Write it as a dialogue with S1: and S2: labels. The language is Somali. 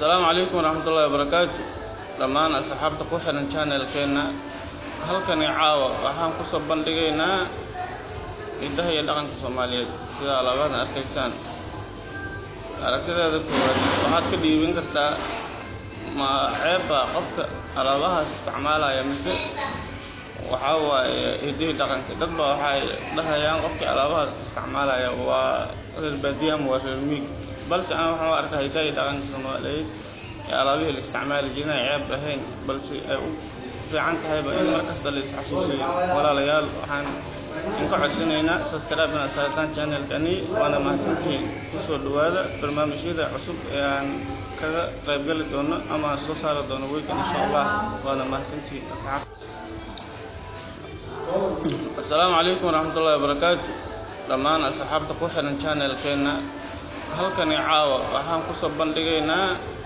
S1: Asalaamu calaykum waraxmatullahi wabarakaatu dhammaan asxaabta ku xiran channelkeena. Halkani caawa waxaan kusoo bandhigaynaa hidaha iyo dhaqanka Soomaaliyeed. Sida alaabadan arkaysaan, aragtideeda koowaad waxaad ka dhiibin kartaa: ma ceebba qofka alaabahaas isticmaalaya, mise waxaa waaye hidihii dhaqanka? Dad ba waxay dhahayaan qofkii alaabahaas isticmaalaya waa reer baadiye ama waa reer miig, balse ana waxaan u arkaa hidaha iyo dhaqanka Soomaaliyeed ee alaabihii la isticmaali jiray inay ceeb ahayn, balse ay u fiican tahayba in mar kasta la isxasuusiyo. Walaalayaal, waxaan inka codsanaynaa subscribe inaad saartaan channelkani, waana mahadsantihiin. Kusoo dhawaada barnaamijyada cusub ee aan kaga qaybgali doono ama aan soo saari doono weekend, insha Allah. Waana mahadsantihiin, asxaab. Asalaamu calaykum waraxmatullahi wabarakaatu dhammaan asxaabta ku xiran channelkeena. Halkani caawa waxaan kusoo bandhigaynaa